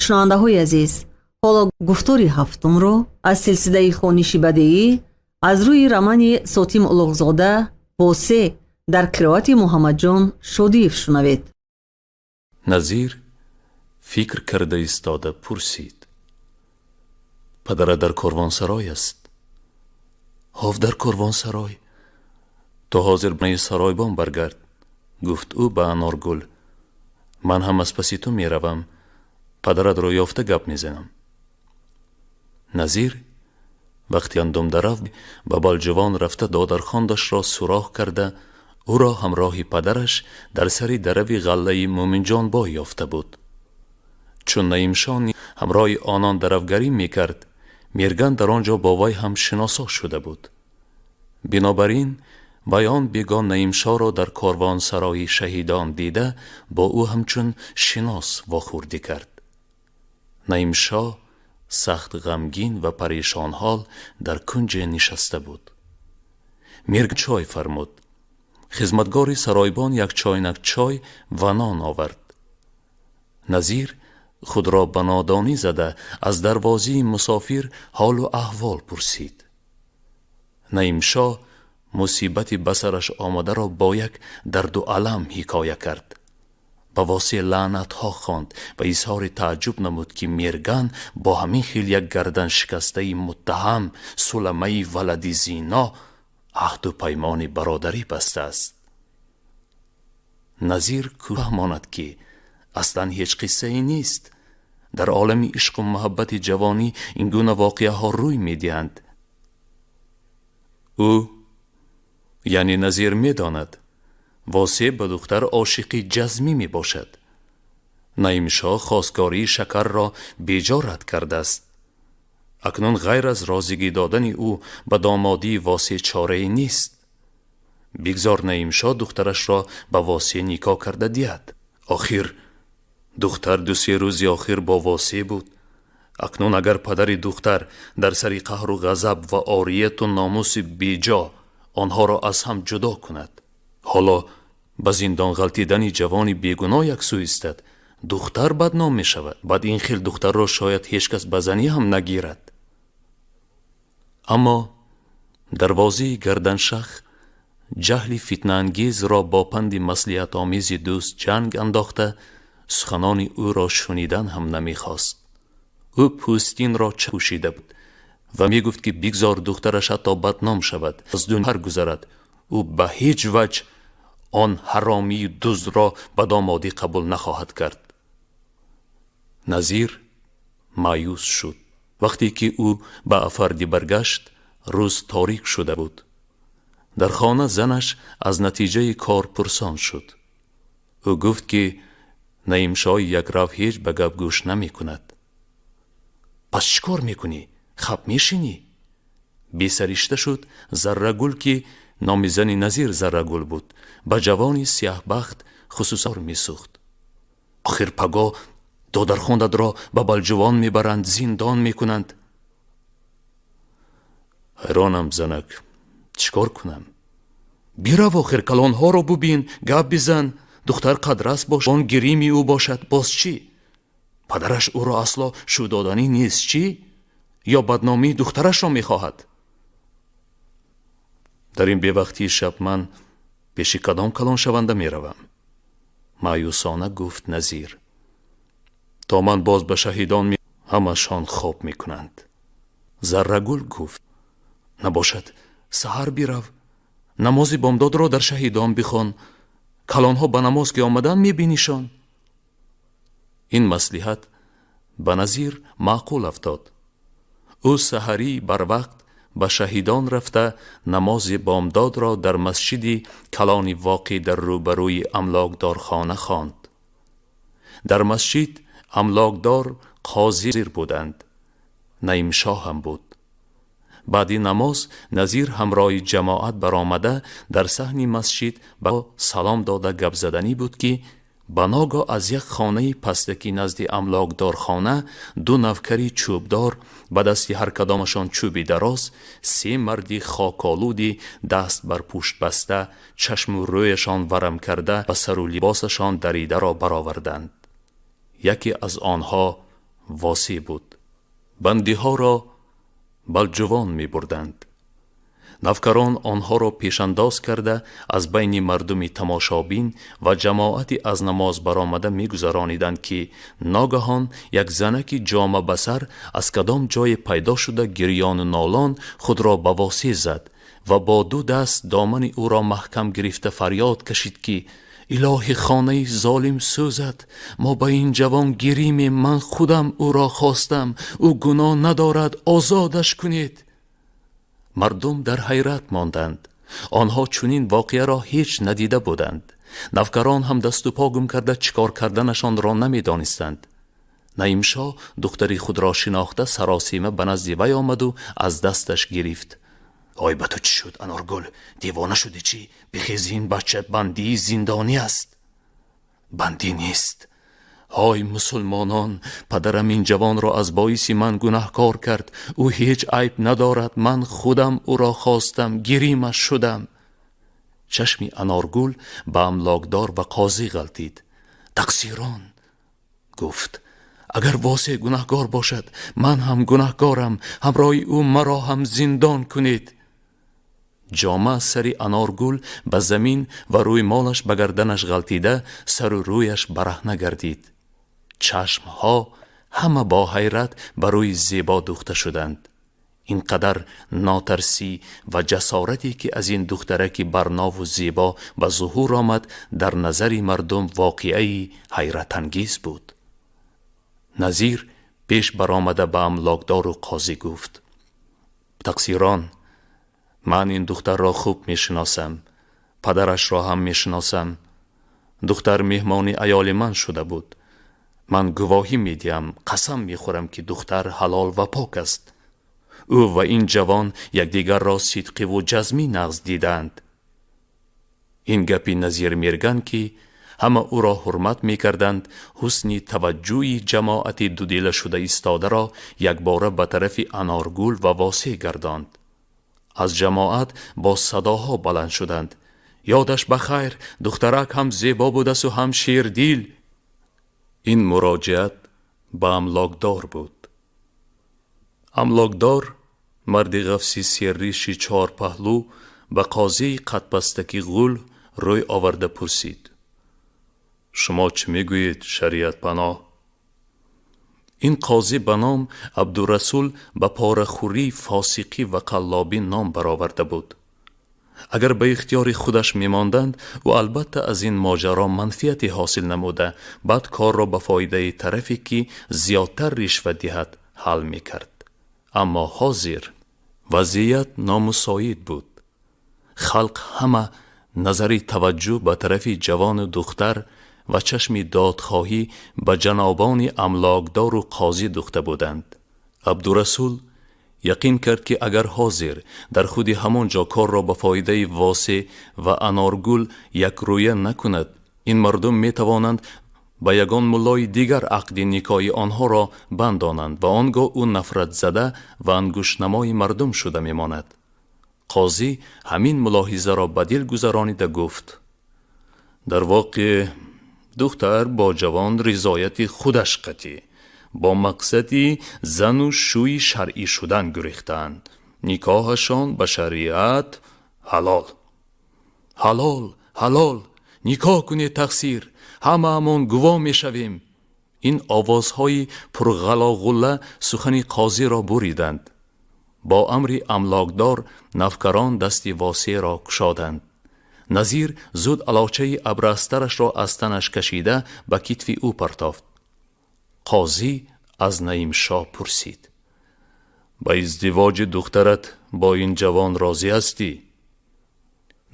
Шунавандаҳои азиз, ҳоло гуфтори ҳафтумро аз силсилаи хониши бадеӣ аз рӯи романи Сотим Улуғзода «Восе» дар қироати Муҳаммадҷон Шодиев шунавед. Назир фикр карда истода пурсид: «Падарат дар корвонсарой аст?» «Ҳов, дар корвонсарой». «То ҳозир наи саройбон баргард», гуфт ӯ ба Аноргул. «Ман ҳам аз паси ту меравам, падаратро ёфта гап мезанам». Назир вақти андумдарав ба Балҷувон рафта, додархондашро суроғ карда, ӯро ҳамроҳи падараш дар сари дарави ғаллаи Мӯминҷонбой ёфта буд. Чун Наимшоҳ ҳамроҳи онон даравгарӣ мекард, Мирган дар он ҷо бо вай ҳам шиносо шуда буд. Бинобар ин вай он бегоҳ Наимшоҳро дар корвонсарои Шаҳидон дида, бо ӯ ҳамчун шинос вохӯрдӣ кард. Наимшоҳ сахт ғамгин ва парешонҳол дар кунҷе нишаста буд. Мирг чой фармуд. Хизматгори саройбон як чойнак чой ва нон овард. Назир худро ба нодонӣ зада, аз дарвозии мусофир ҳолу аҳвол пурсид. Наимшоҳ мусибати ба сараш омадаро бо як дарду алам ҳикоя кард, ба Восеъ лаънатҳо хонд ва изҳори тааҷҷуб намуд, ки Мерган бо ҳамин хел як гарданшикастаи муттаҳам, суламаи валади зино, аҳду паймони бародарӣ бастааст. Назир фаҳмонад, ки аслан ҳеҷ қиссае нест, дар олами ишқу муҳаббати ҷавонӣ ин гуна воқеаҳо рӯй медиҳанд. Ӯ, яъне Назир, медонад, Восеъ ба духтар ошиқи ҷазмӣ мебошад. Наимшоҳ хостгории Шакарро беҷо рад кардааст. Акнун ғайр аз розигӣ додани ӯ ба домодии Восеъ чорае нест. Бигзор Наимшоҳ духтарашро ба Восеъ никоҳ карда диҳад. Охир духтар 2-се рӯзи охир бо Восеъ буд. Акнун агар падари духтар дар сари қаҳру ғазаб ва орияту номуси беҷо онҳоро аз ҳам ҷудо кунад, ҳоло ба зиндон ғалтидани ҷавони бегуноҳ як сӯ истад, духтар бадном мешавад. Баъд ин хел духтарро шояд ҳеҷ кас ба занӣ ҳам нагирад. Аммо дарвозаи гарданшах ҷаҳли фитнаангезро бо панди маслиҳатомези дӯст ҷанг андохта, суханони ӯро шунидан ҳам намехост. Ӯ пӯстинро пӯшида буд ва мегуфт, ки бигзор духтараш ҳатто бадном шавад, аз дунё гузарад, ӯ ба ҳеҷ ваҷҳ он ҳаромию дуздро ба домодӣ қабул нахоҳад кард. Назир маъюс шуд. Вақте ки ӯ ба Афардӣ баргашт, рӯз торик шуда буд. Дар хона занаш аз натиҷаи кор пурсон шуд. Ӯ гуфт, ки Наимшоҳи якрав ҳеҷ ба гап гӯш намекунад. «Пас чӣ кор мекунӣ? Хаб мешинӣ?» Бесаришта шуд Заррагул, ки номи зани Назир Заррагул буд, ба ҷавони сияҳбахт хусусан месӯхт. «Охир пагоҳ додархондатро ба Балҷувон мебаранд, зиндон мекунанд». «Ҳайронам, занак, чӣ кор кунам?» «Бирав, охир калонҳоро бубин, гап бизан. Духтар қадрас бош, он гирими ӯ бошад, боз чӣ? Падараш ӯро асло шӯдоданӣ нест, чӣ? Ё бадномии духтарашро мехоҳад?» «Дар ин бевақтии шаб ман пеши кадом калоншаванда меравам?» маъюсона гуфт Назир. «То ман боз ба Шаҳидон, ҳамашон хоб мекунанд». Заррагул гуфт: «Набошад, саҳар бирав, намози бомдодро дар Шаҳидон бихон. Калонҳо ба намоз ки омаданд, мебинишон». Ин маслиҳат ба Назир маъқул афтод. Ӯ саҳарӣ барвақт ба Шаҳидон рафта, намози бомдодро дар масҷиди калони воқеъ дар рӯбарӯи амлокдорхона хонд. Дар масҷид амлокдор, қозӣ буданд, Наимшоҳ ҳам буд. Баъди намоз Назир ҳамроҳи ҷамоат баромада, дар саҳни масҷид ба салом дода гапзаданӣ буд, ки ба ногоҳ аз як хонаи пастакӣ назди амлокдорхона ду навкари чӯбдор, ба дасти ҳар кадомашон чӯби дароз, се марди хоколуди даст бар пушт баста, чашму рӯяшон варам карда ва сару либосашон даридаро бароварданд. Яке аз онҳо Восеъ буд. Бандиҳоро Балҷувон мебурданд. Навкарон онҳоро пешандоз карда, аз байни мардуми тамошобин ва ҷамоати аз намоз баромада мегузарониданд, ки ногаҳон як занаки ҷома ба сар аз кадом ҷое пайдо шуда, гирёну нолон худро ба Восеъ зад ва бо ду даст домани ӯро маҳкам гирифта фарёд кашид, ки илоҳи хонаи золим сӯзад, мо ба ин ҷавон гиримем, ман худам ӯро хостам, ӯ гуноҳ надорад, озодаш кунед. Мардум дар ҳайрат монданд. Онҳо чунин воқеаро ҳеҷ надида буданд. Навкарон ҳам дасту по гум карда, чӣ кор карданашонро намедонистанд. Наимшоҳ духтари худро шинохта, саросима ба назди вай омаду аз дасташ гирифт. Ой, ба ту чӣ шуд, Аноргул? Девона шудӣ чӣ? Бихез, ин бача бандии зиндонӣ аст. Бандӣ нест. Ҳой мусулмонон, падарам ин ҷавонро аз боиси ман гунаҳкор кард. Ӯ ҳеҷ айб надорад, ман худам ӯро хостам, гиримаш шудам. Чашми Аноргул ба амлокдор ва қозӣ ғалтид. Тақсирон, гуфт, агар Восеъ гунаҳкор бошад, ман ҳам гунаҳкорам, ҳамроҳи ӯ маро ҳам зиндон кунед. Ҷома аз сари Аноргул ба замин ва рӯймолаш ба гарданаш ғалтида, сару рӯяш бараҳна гардид. Чашмҳо ҳама бо ҳайрат ба рӯи зебо духта шуданд. Ин қадар нотарсӣ ва ҷасорате, ки аз ин духтараки барнову зебо ба зуҳур омад, дар назари мардум воқеаи ҳайратангез буд. Назир пеш баромада ба амлокдору қозӣ гуфт: тақсирон, ман ин духтарро хуб мешиносам, падарашро ҳам мешиносам. Духтар меҳмони аёли ман шуда буд. Ман гувоҳӣ медиҳам, қасам мехӯрам, ки духтар ҳалол ва пок аст. Ӯ ва ин ҷавон якдигарро сидқиву ҷазмӣ нағз дидаанд. Ин гапи Назир Мерган, ки ҳама ӯро ҳурмат мекарданд, ҳусни таваҷҷӯҳи ҷамоати дудила шуда истодаро якбора ба тарафи Аноргул ва Восеъ гардонд. Аз ҷамоат бо садоҳо баланд шуданд: ёдаш ба хайр, духтарак ҳам зебо будасту ҳам шердил. Ин муроҷиат ба амлокдор буд. Амлокдор, марди ғафси серриши чорпаҳлӯ, ба қозии қадпастаки ғул рӯй оварда пурсид: шумо чӣ мегӯед, шариатпаноҳ? Ин қозӣ ба ном Абдурасул ба порахӯрӣ, фосиқӣ ва қаллобӣ ном бароварда буд. Агар ба ихтиёри худаш мемонданд, ӯ албатта аз ин моҷаро манфиате ҳосил намуда, баъд корро ба фоидаи тарафе, ки зиёдтар ришва диҳад, ҳал мекард. Аммо ҳозир вазъият номусоид буд. Халқ ҳама назари таваҷҷӯҳ ба тарафи ҷавону духтар ва чашми додхоҳӣ ба ҷанобони амлокдору қозӣ духта буданд. Абдурасул яқин кард, ки агар ҳозир дар худи ҳамон ҷо корро ба фоидаи Восеъ ва Аноргул якрӯя накунад, ин мардум метавонанд ба ягон муллои дигар ақди никоҳи онҳоро бандонанд ва он гоҳ ӯ нафратзада ва ангуштнамои мардум шуда мемонад. Қозӣ ҳамин мулоҳизаро ба дил гузаронида гуфт: дар воқеъ духтар бо ҷавон ризояти худаш қатъӣ бо мақсади зану шӯи шаръӣ шудан гурехтаанд. Никоҳашон ба шариат ҳалол. Ҳалол, ҳалол, никоҳ кунед, тақсир, ҳамаамон гувоҳ мешавем. Ин овозҳои пурғалоғулла сухани қозиро буриданд. Бо амри амлокдор навкарон дасти Восеъро кушоданд. Назир зуд алочаи абрастарашро аз танаш кашида, ба китфи ӯ партофт. Қозӣ аз Наимшоҳ пурсид: ба издивоҷи духтарат бо ин ҷавон розӣ ҳастӣ?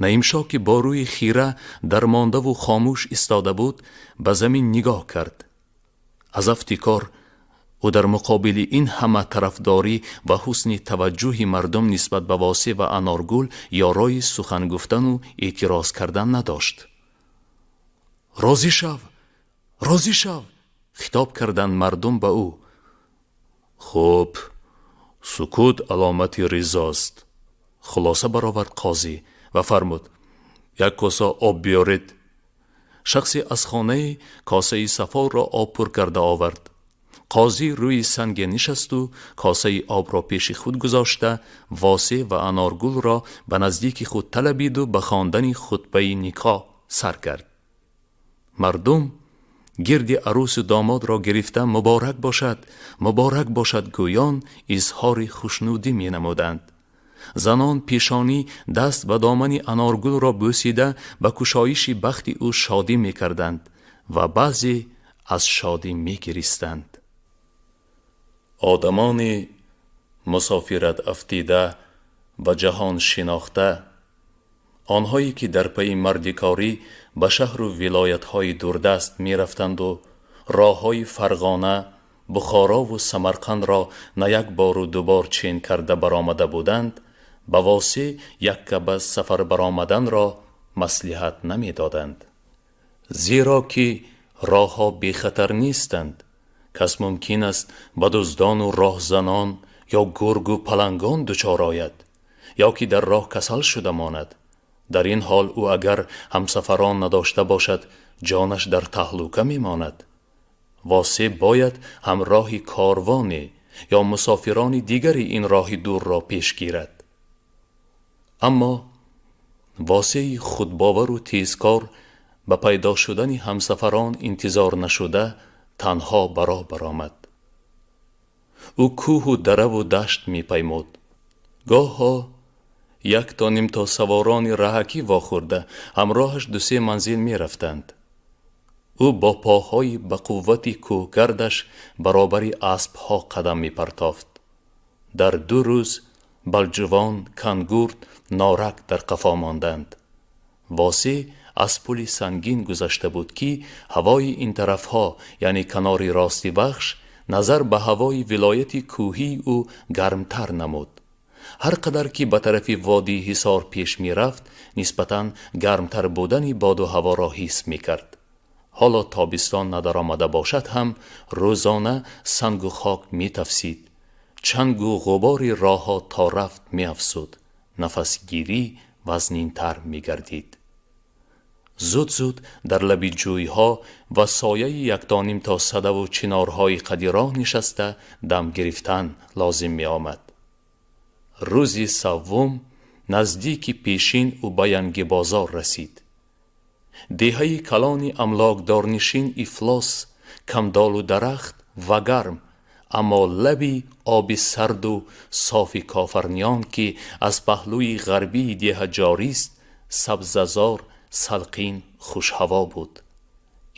Наимшоҳ, ки бо рӯи хира дармондаву хомӯш истода буд, ба замин нигоҳ кард. Аз афти кор ӯ дар муқобили ин ҳама тарафдорӣ ва ҳусни таваҷҷӯҳи мардум нисбат ба Восеъ ва Аноргул ёрои сухан гуфтану эътироз кардан надошт. Розӣ шав, розӣ шав, хитоб карданд мардум ба ӯ. Хуб, сукут аломати ризост, хулоса баровард қозӣ ва фармуд: як коса об биёред. Шахсе аз хонае косаи сафолро об пур карда овард. Қозӣ рӯи санге нишасту косаи обро пеши худ гузошта, Восеъ ва Аноргулро ба наздики худ талабиду ба хондани хутбаи никоҳ сар кард. Мардум гирди арӯсу домодро гирифта, муборак бошад, муборак бошад гӯён изҳори хушнудӣ менамуданд. Занон пешонӣ, даст ба домани Аноргулро бӯсида, ба кушоиши бахти ӯ шодӣ мекарданд ва баъзе аз шодӣ мегиристанд. Одамони мусофират афтида ва ҷаҳон шинохта, онҳое ки дар пайи мардикорӣ ба шаҳру вилоятҳои дурдаст мерафтанду роҳҳои Фарғона, Бухорову Самарқандро на як бору дубор чен карда баромада буданд, ба Восеъ якка ба сафар баромаданро маслиҳат намедоданд, зеро ки роҳҳо бехатар нестанд. Кас мумкин аст ба дуздону роҳзанон ё гургу палангон дучор ояд, ё ки дар роҳ касал шуда монад. Дар ин ҳол ӯ агар ҳамсафарон надошта бошад, ҷонаш дар таҳлука мемонад. Восеъ бояд ҳамроҳи корвоне ё мусофирони дигари ин роҳи дурро пеш гирад. Аммо Восеи худбовару тезкор ба пайдо шудани ҳамсафарон интизор нашуда, танҳо ба роҳ баромад. Ӯ кӯҳу дараву дашт мепаймуд. Гоҳҳо як то нимто саворони раҳакӣ вохӯрда, ҳамроҳаш ду-се манзил мерафтанд. Ӯ бо поҳои ба қуввати кӯҳгардаш баробари аспҳо қадам мепартофт. Дар 2 рӯз Балҷувон, Кангурт, Норак дар қафо монданд. Восеъ аз пули сангин гузашта буд, ки ҳавои ин тарафҳо, яъне канори рости Вахш, назар ба ҳавои вилояти кӯҳии ӯ гармтар намуд. Ҳар қадар ки ба тарафи водии Ҳисор пеш мерафт, нисбатан гармтар будани боду ҳаворо ҳис мекард. Ҳоло тобистон надаромада бошад ҳам, рӯзона сангу хок метафсид, чангу ғубори роҳҳо то рафт меафзуд, нафасгирӣ вазнинтар мегардид. Зуд зуд дар лаби ҷӯйҳо ва сояи яктонимто садаву чинорҳои қади роҳ нишаста дам гирифтан лозим меомад. Рӯзи саввум наздики пешин ӯ ба Янгибозор расид. Деҳаи калони амлокдорнишин ифлос, камдолу дарахт ва гарм, аммо лаби оби сарду софи Кофарниён, ки аз паҳлӯи ғарбии деҳа ҷорист, сабзазор, салқин, хушҳаво буд.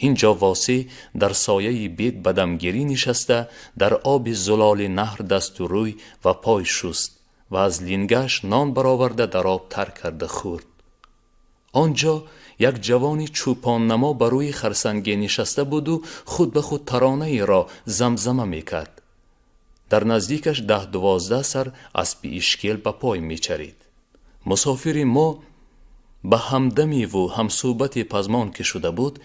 Ин ҷо Восеъ дар сояи бед ба дамгирӣ нишаста, дар оби зулоли наҳр дасту рӯй ва пой шуст ва аз лингаш нон бароварда, дар об тар карда хӯрд. Он ҷо як ҷавони чӯпоннамо ба рӯи харсанге нишаста буду худ ба худ таронаеро замзама мекард. Дар наздикаш 10-12 сар аспи ишкел ба пой мечарид. Мусофири мо ба ҳамдамиву ҳамсӯҳбати пазмон ки шуда буд,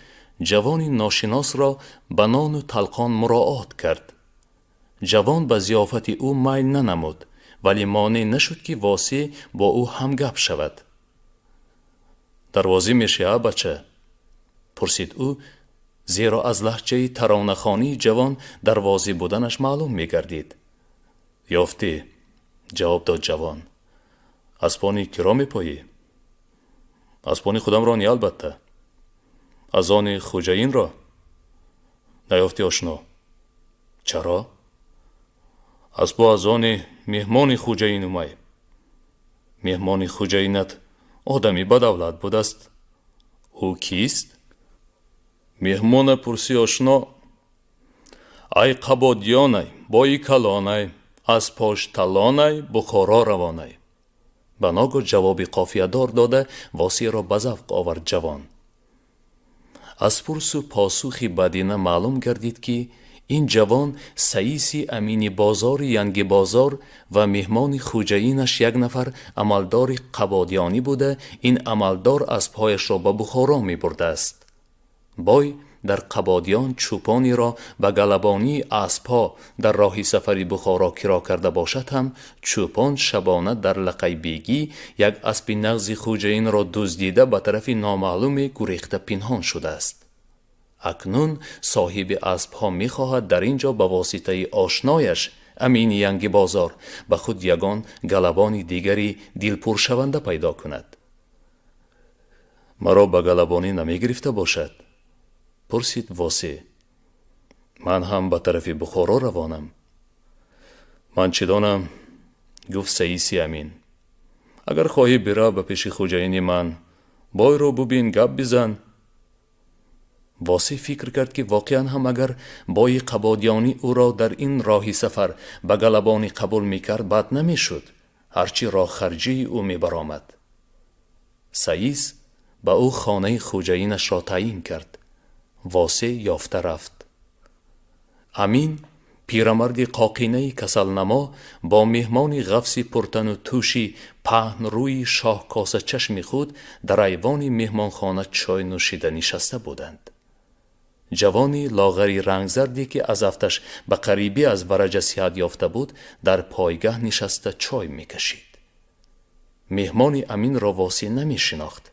ҷавони ношиносро ба нону талқон муроот кард. Ҷавон ба зиёфати ӯ майл нанамуд, вале монеъ нашуд, ки Восеъ бо ӯ ҳамгап шавад. Дарвозӣ мешӣ, а бача? Пурсид ӯ, зеро аз лаҳҷаи таронахонии ҷавон дарвозӣ буданаш маълум мегардид. Ёфтӣ, ҷавоб дод ҷавон. Аспони киро мепоӣ? Аспони худамро не, албатта. Аз они хӯҷаинро? Наёфтӣ, ошно. Чаро? Аспо аз они меҳмони хӯҷаин умай. Меҳмони хӯҷаинат одами бадавлат будааст. Ӯ кист? Меҳмона пурсӣ, ошно, ай Қабодиёнай, бои калонай, аз пош талонай, Бухоро равонай. Ба ногоҳ ҷавоби қофиядор дода, Восеъро ба завқ овард ҷавон. Аз пурсу посухи баъдина маълум гардид, ки ин ҷавон саиси амини бозори Янгибозор ва меҳмони хӯҷаинаш як нафар амалдори қабодиёнӣ буда, ин амалдор аспҳояшро ба Бухоро мебурдааст. Бой дар Қабодиён чӯпонеро ба галабонии аспҳо дар роҳи сафари Бухоро киро карда бошад ҳам, чӯпон шабона дар Лақайбегӣ як аспи нағзи хӯҷаинро дуздида, ба тарафи номаълуме гурехта пинҳон шудааст. Акнун соҳиби аспҳо мехоҳад дар ин ҷо ба воситаи ошнояш Амини Янгибозор ба худ ягон галабони дигари дилпуршаванда пайдо кунад. Маро ба галабонӣ намегирифта бошад? Пурсид Восеъ. Ман ҳам ба тарафи Бухоро равонам. Ман чӣ донам, гуфт саиси Амин. Агар хоҳӣ, бирав ба пеши хуҷаини ман, бойро бубин, гап бизан. Восеъ фикр кард, ки воқеан ҳам агар бои Қабодиёнӣ ӯро дар ин роҳи сафар ба галабонӣ қабул мекард, бад намешуд, ҳарчи роҳхарҷии ӯ мебаромад. Саис ба ӯ хонаи хуҷаинашро таъйин кард. Восеъ ёфта рафт. Амин, пирамарди қоқинаи касалнамо, бо меҳмони ғафси пуртану тӯши паҳнрӯи шоҳкосачашми худ дар айвони меҳмонхона чой нӯшида нишаста буданд. Ҷавони лоғари рангзарде, ки аз афташ ба қарибӣ аз вараҷа сиҳат ёфта буд, дар пойгаҳ нишаста чой мекашид. Меҳмони Аминро Восеъ намешинохт,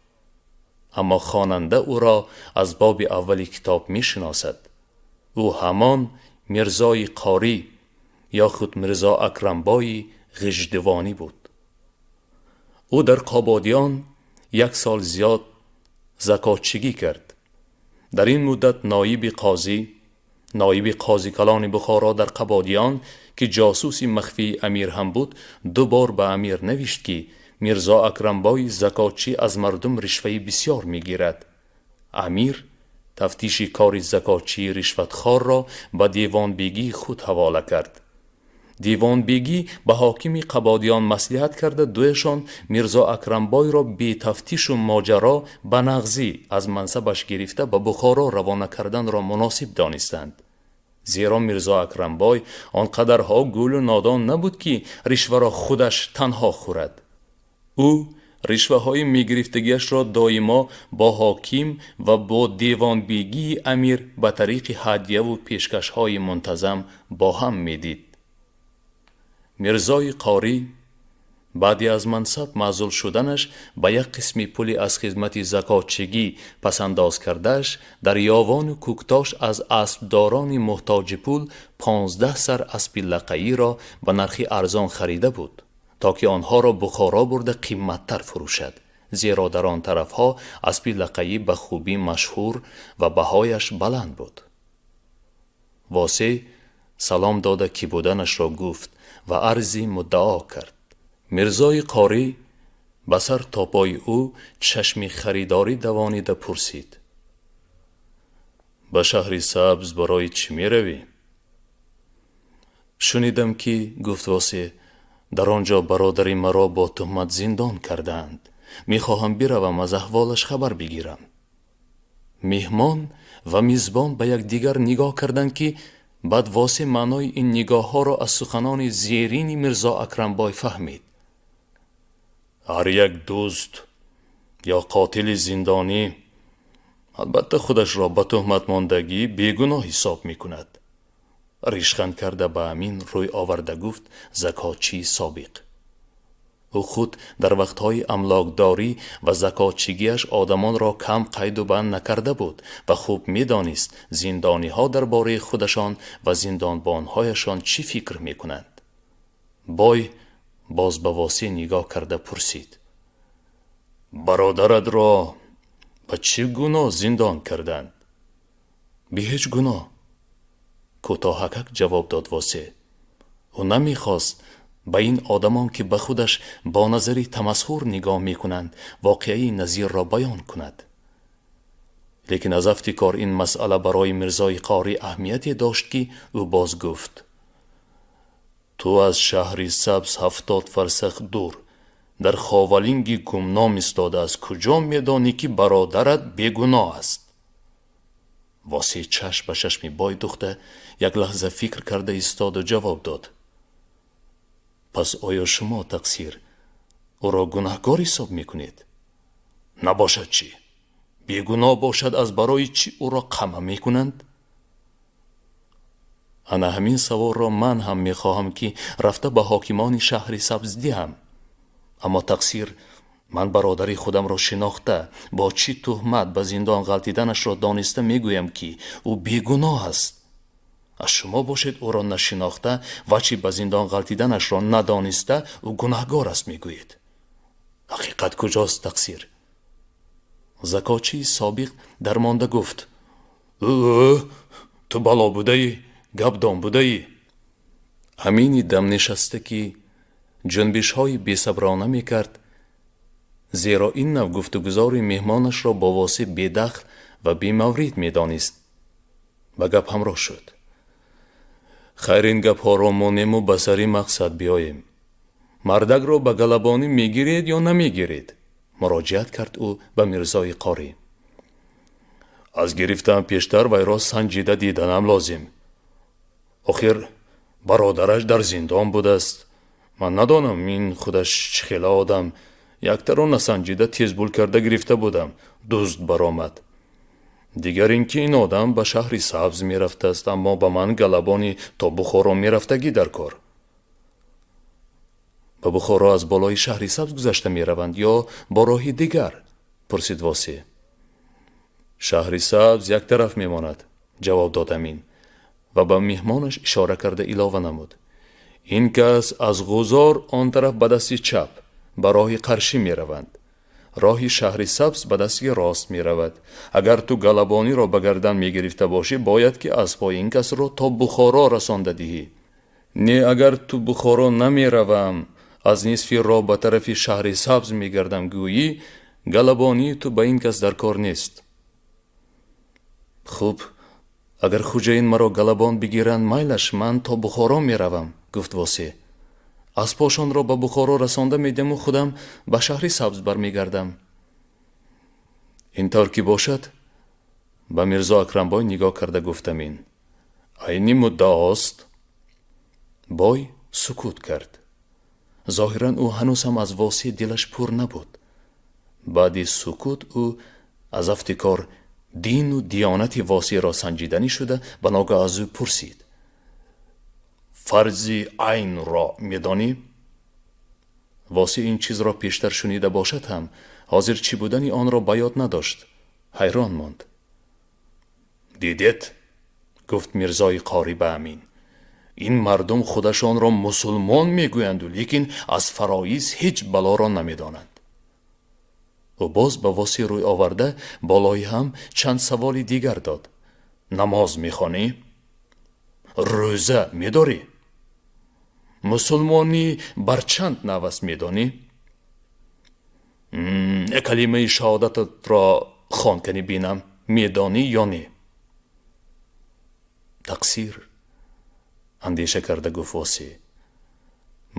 аммо хонанда ӯро аз боби аввали китоб мешиносад. Ӯ ҳамон Мирзои Қорӣ ё худ Мирзо Акрамбои Ғиждивонӣ буд. Ӯ дар Қободиён як сол зиёд закотчигӣ кард. Дар ин муддат ноиби қозӣ, ноиби қозикалони Бухоро дар Қабодиён, ки ҷосуси махфии амир ҳам буд, ду бор ба амир навишт, ки Мирзо Акрамбои закотчӣ аз мардум ришваи бисёр мегирад. Амир тафтиши кори закотчии ришватхорро ба девонбегии худ ҳавола кард. Девонбегӣ ба ҳокими Қабодиён маслиҳат карда, дуяшон Мирзо Акрамбойро бетафтишу моҷаро ба нағзӣ аз мансабаш гирифта, ба Бухоро равона карданро муносиб донистанд, зеро Мирзо Акрамбой он қадарҳо гӯлу нодон набуд, ки ришваро худаш танҳо хӯрад. Ӯ ришваҳои мегирифтагиашро доимо бо ҳоким ва бо девонбегии амир ба тариқи ҳадяву пешкашҳои мунтазам бо ҳам медид. Мирзои Қорӣ баъди аз мансаб маъзул шуданаш ба як қисми пули аз хизмати закотчигӣ пасандоз кардааш дар Ёвону Кӯктош аз аспдорони муҳтоҷи пул 15 сар аспи лақаиро ба нархи арзон харида буд, то ки онҳоро Бухоро бурда қимматтар фурӯшад, зеро дар он тарафҳо аспи лақаӣ ба хубӣ машҳур ва баҳояш баланд буд. Восеъ салом дода, кӣ буданашро гуфт ва арзи муддао кард. Мирзои Қорӣ ба сар то пои ӯ чашми харидорӣ давонида пурсид: «Ба шаҳри Сабз барои чӣ меравӣ?» «Шунидам, ки, — гуфт Восеъ, — дар он ҷо бародари маро бо туҳмат зиндон кардаанд. Мехоҳам биравам, аз аҳволаш хабар бигирам». Меҳмон ва мизбон ба якдигар нигоҳ карданд, ки баъд Восеъ маънои ин нигоҳҳоро аз суханони зерини Мирзо Акрамбой фаҳмид: «Ҳар як дузд ё қотили зиндонӣ албатта худашро ба туҳматмондагӣ бегуноҳ ҳисоб мекунад», ришханд карда ба Амин рӯй оварда гуфт закотчии собиқ. Ӯ худ дар вақтҳои амлокдорӣ ва закотчигиаш одамонро кам қайду банд накарда буд ва хуб медонист, зиндониҳо дар бораи худашон ва зиндонбонҳояшон чӣ фикр мекунанд. Бой боз ба Восеъ нигоҳ карда пурсид: «Бародаратро ба чӣ гуноҳ зиндон карданд?» «Бе ҳеҷ гуноҳ», кӯтоҳакак ҷавоб дод Восеъ. Ӯ намехост ба ин одамон, ки ба худаш бо назари тамасхур нигоҳ мекунанд, воқеаи назирро баён кунад. Лекин аз афти кор ин масъала барои Мирзои Қорӣ аҳамияте дошт, ки ӯ боз гуфт: «Ту аз шаҳри Сабз 70 фарсах дур дар Ховалинги гумном истода, аз куҷо медонӣ, ки бародарат бегуноҳ аст?» Восеъ чашм ба чашми бой духта, як лаҳза фикр карда истоду ҷавоб дод: «Пас оё шумо, тақсир, ӯро гунаҳкор ҳисоб мекунед?» «Набошад чӣ? Бегуноҳ бошад, аз барои чӣ ӯро қама мекунанд?» «Ана ҳамин саволро ман ҳам мехоҳам, ки рафта ба ҳокимони шаҳри Сабз диҳам. Аммо, тақсир, Ман бародари худамро шинохта, бо чӣ туҳмат ба зиндон ғалтиданашро дониста мегӯям, ки ӯ бегуноҳ аст. Аз шумо бошед, ӯро нашинохта ва чӣ ба зиндон ғалтиданашро надониста, ӯ гунаҳгор аст мегӯед. Ҳақиқат куҷост, тақсир? Закотчии собиқ дармонда гуфт: Ӯ, ту бало будаӣ, гапдон будаӣ. Амини дамнишаста, ки ҷунбишҳои бесаброна мекард, зеро ин нав гуфтугузори меҳмонашро бо Восеъ бедахл ва бемаврид медонист, ба гап ҳамроҳ шуд. Хайр, ин гапҳоро монему ба сари мақсад биёем. Мардакро ба галабонӣ мегиред ё намегиред? Муроҷиат кард ӯ ба Мирзои қорӣ. Аз гирифтан пештар вайро санҷида диданам лозим. Охир бародараш дар зиндон будааст. Ман надонам, ин худаш чӣ хела одам. Яктаро насанҷида тезбул карда гирифта будам, дузд баромад. Дигар ин ки ин одам ба Шаҳри Сабз мерафтааст, аммо ба ман галабони то Бухоро мерафтагӣ дар кор. Ба Бухоро аз болои Шаҳри Сабз гузашта мераванд ё бо роҳи дигар? Пурсид Восеъ. Шаҳри Сабз як тараф мемонад, ҷавоб дод Амин ва ба меҳмонаш ишора карда илова намуд: ин кас аз Ғузор он тараф ба дасти чап ба роҳи Қаршӣ мераванд, роҳи Шаҳри Сабз ба дасти рост меравад. Агар ту галабониро ба гардан мегирифта бошӣ, бояд ки аспҳои ин касро то Бухоро расонда диҳӣ. Не, агар ту Бухоро намеравам, аз нисфи роҳ ба тарафи Шаҳри Сабз мегардам гӯӣ, галабонии ту ба ин кас дар кор нест. Хуб, агар хуҷаин маро галабон бигиранд, майлаш, ман то Бухоро меравам, гуфт Восеъ. Аспошонро ба Бухоро расонда медиҳаму худам ба Шаҳри Сабз бармегардам. Ин тавр ки бошад, ба Мирзо Акрамбой нигоҳ карда гуфт Амин, айни муддаост. Бой сукут кард. Зоҳиран, ӯ ҳанӯз ҳам аз Восеъ дилаш пур набуд. Баъди сукут ӯ аз афти кор дину диёнати Восеъро санҷиданӣ шуда, ба ногаҳ аз ӯ пурсид: фарзи айнро медонӣ? Восеъ ин чизро пештар шунида бошад ҳам, ҳозир чӣ будани онро ба ёд надошт. Ҳайрон монд. Дидед, гуфт Мирзои қорӣ ба Амин, ин мардум худашонро мусулмон мегӯянду, лекин аз фароиз ҳеҷ балоро намедонанд. Ӯ боз ба Восеъ рӯй оварда, болои ҳам чанд саволи дигар дод: намоз мехонӣ? Рӯза медорӣ? Мусулмонӣ бар чанд нав аст, медонӣ? Калимаи шаҳодататро хон, кани бинам, медонӣ ё не? Тақсир, андеша карда гуфт Восеъ,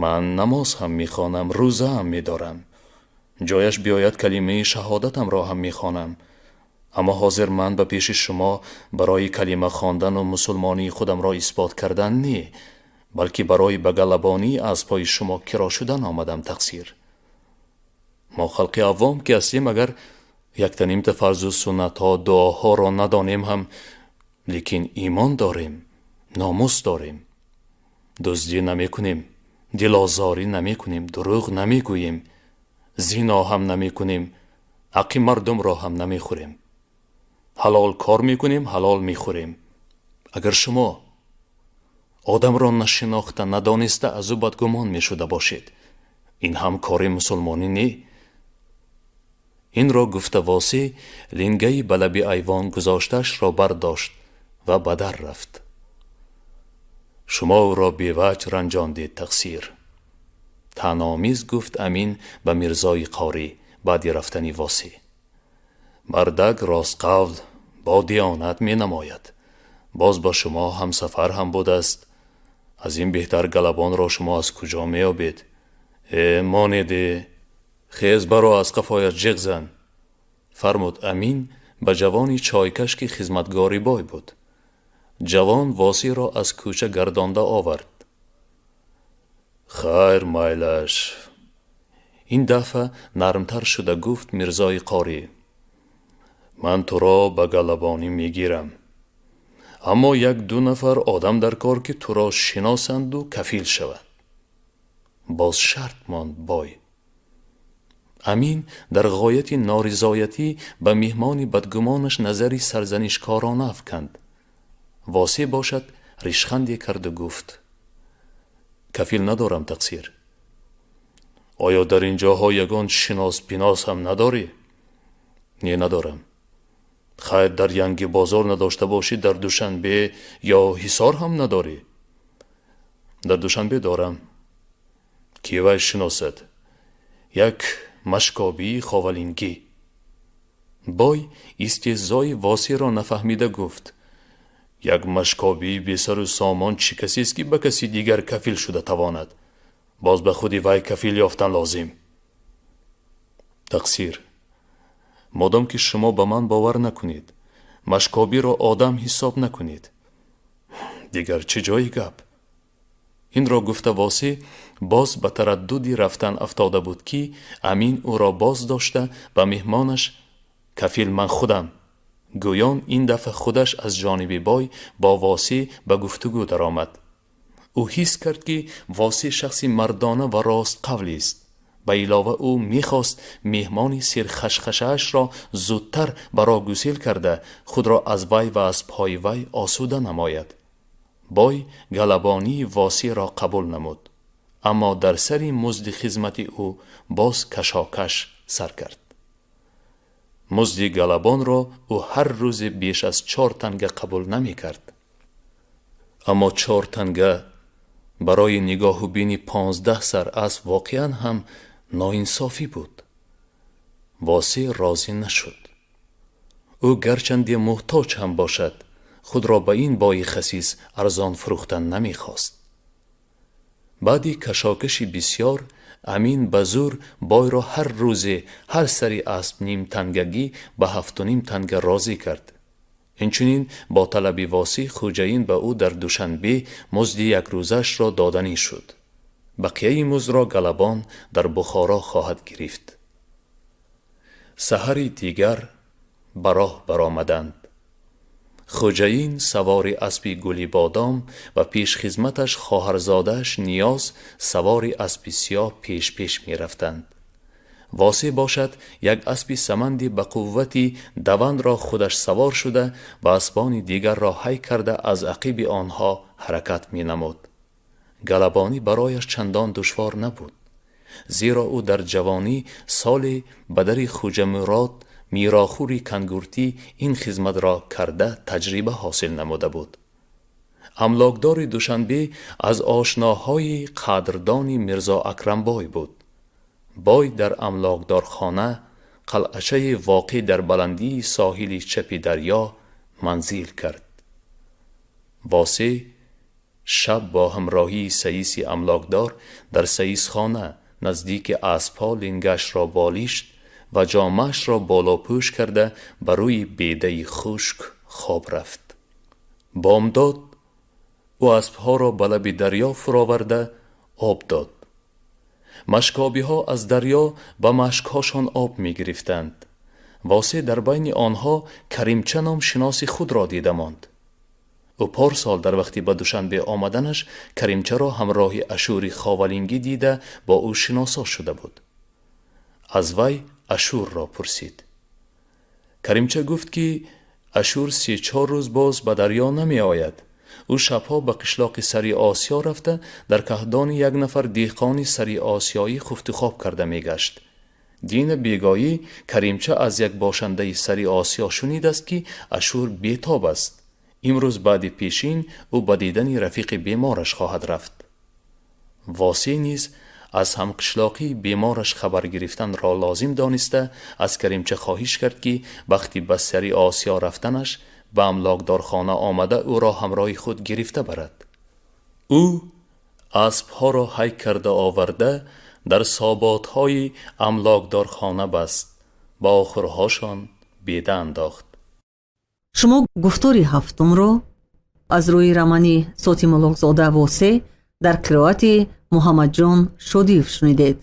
ман намоз ҳам мехонам, рӯза ҳам медорам, ҷояш биёяд, калимаи шаҳодатамро ҳам мехонам, аммо ҳозир ман ба пеши шумо барои калима хондану мусулмонии худамро исбот кардан не, балки барои ба галабонии аспҳои шумо киро шудан омадам. Тақсир, мо халқи авом ки ҳастем, агар яктанимта фарзу суннатҳо, дуоҳоро надонем ҳам, лекин имон дорем, номус дорем, дуздӣ намекунем, дилозорӣ намекунем, дурӯғ намегӯем, зино ҳам намекунем, ҳаққи мардумро ҳам намехӯрем, ҳалол кор мекунем, ҳалол мехӯрем. Агар шумо одамро нашинохта, надониста аз ӯ бадгумон мешуда бошед, ин ҳам кори мусулмонӣ не. Инро гуфта, Восеъ лингаи ба лаби айвон гузоштаашро бардошт ва ба дар рафт. Шумо ӯро беваҷ ранҷондед, тақсир, таъноомез гуфт Амин ба Мирзои қорӣ баъди рафтани Восеъ. Мардак ростқавл, бо диёнат менамояд, боз ба шумо ҳамсафар ҳам будааст. Аз ин беҳтар галабонро шумо аз куҷо меёбед? Э, монеде, хез, баро, аз қафояш ҷиғ зан, фармуд Амин ба ҷавони чойкаш, ки хизматгори бой буд. Ҷавон Восеъро аз кӯча гардонда овард. Хайр, майлаш, ин дафъа нармтар шуда гуфт Мирзои қорӣ, ман туро ба галабонӣ мегирам, аммо як-ду нафар одам дар кор, ки туро шиносанду кафил шаванд. Боз шарт монд бой. Амин дар ғояти норизоятӣ ба меҳмони бадгумонаш назари сарзанишкорона афканд. Восеъ бошад, ришханде карду гуфт: «Кафил надорам, тақсир. Оё дар ин ҷоҳо ягон шинос пинос ҳам надорӣ?» «Не, надорам». «Хайр, дар Янги бозор надошта бошӣ, дар Душанбе ё Ҳисор ҳам надорӣ?» «Дар Душанбе дорам». «Ки вай шиносад?» «Як машкобии ховалингӣ». Бой истеҳзои Восеъро нафаҳмида гуфт: «Як машкобии бесару сомон чӣ касест, ки ба каси дигар кафил шуда тавонад? Боз ба худи вай кафил ёфтан лозим». «Тақсир, модом ки шумо ба ман бовар накунед, машкобиро одам ҳисоб накунед, дигар чӣ ҷои гап?» Инро гуфта, Восеъ боз ба тараддуди рафтан афтода буд, ки Амин ӯро боз дошта, ба меҳмонаш «Кафил ман худам» гӯён, ин дафъа худаш аз ҷониби бой бо Восеъ ба гуфтугӯ даромад. Ӯ ҳис кард, ки Восеъ шахси мардона ва ростқавлист. Ба илова, ӯ мехост меҳмони серхашхашаашро зудтар ба роҳ гусел карда, худро аз вай ва аз пои вай осуда намояд. Бой галабонии Восеъро қабул намуд, аммо дар сари музди хизмати ӯ боз кашокаш сар кард. Музди галабонро ӯ ҳар рӯзе беш аз 4 танга қабул намекард. Аммо 4 танга барои нигоҳубини 15 сар асп воқеан ҳам ноинсофӣ буд. Восеъ розӣ нашуд. Ӯ гарчанде муҳтоҷ ҳам бошад, худро ба ин бои хасис арзон фурӯхтан намехост. Баъди кашокаши бисьёр Амин ба зӯр бойро ҳар рӯзе ҳар сари асп нимтангагӣ ба 7,5 танга розӣ кард. Инчунин бо талаби Восеъ хӯҷаин ба ӯ дар Душанбе музди якрӯзаашро доданӣ шуд. Бақияи муздро галабон дар Бухоро хоҳад гирифт. Саҳари дигар ба роҳ баромаданд. Хӯҷаин савори аспи гулибодом ва пешхизматаш, хоҳарзодааш Ниёз, савори аспи сиёҳ пеш-пеш мерафтанд. Восеъ бошад, як аспи саманди ба қуввати давандро худаш савор шуда ва аспони дигарро ҳай карда, аз ақиби онҳо ҳаракат менамуд. Галабонӣ барояш чандон душвор набуд, зеро ӯ дар ҷавонӣ соле ба дари Хӯҷамурод мирохӯри Кангуртӣ ин хизматро карда, таҷриба ҳосил намуда буд. Амлокдори Душанбе аз ошноҳои қадрдони Мирзо Акрамбой буд. Бой дар амлокдорхона, қалъачаи воқеъ дар баландии соҳили чапи дарё, манзил кард. Восеъ шаб бо ҳамроҳии саиси амлокдор дар саисхона наздики аспҳо лингашро болишт ва ҷомаашро болопӯш карда, ба рӯи бедаи хушк хоб рафт. Бомдод ӯ аспҳоро ба лаби дарё фуроварда, об дод. Машкобиҳо аз дарё ба машкҳошон об мегирифтанд. Восеъ дар байни онҳо Каримча ном шиноси худро дида монд. Ӯ порсол дар вақти ба Душанбе омаданаш Каримчаро ҳамроҳи Ашури ховалингӣ дида, бо ӯ шиносо шуда буд. Аз вай Ашурро пурсид. Каримча гуфт, ки Ашур 3-4 рӯз боз ба дарё намеояд. Ӯ шабҳо ба қишлоқи Сари Осиё рафта, дар каҳдони як нафар деҳқони Сари Осиёӣ хуфтухоб карда мегашт. Дина бегоҳӣ Каримча аз як бошандаи Сари Осиё шунидааст, ки Ашур бетоб аст. Имрӯз баъди пешин ӯ ба дидани рафиқи бемораш хоҳад рафт. Восеъ низ аз ҳамқишлоқии бемораш хабар гирифтанро лозим дониста, аз Каримча хоҳиш кард, ки вақти ба Сари Осиё рафтанаш ба амлокдорхона омада, ӯро ҳамроҳи худ гирифта барад. Ӯ аспҳоро ҳай карда оварда, дар соботҳои амлокдорхона баст, ба охурҳошон беда андохт. Шумо гуфтори ҳафтумро аз рӯи романи Сотим Улуғзода «Восеъ» дар қироати Муҳаммадҷон Шодиев шунидед.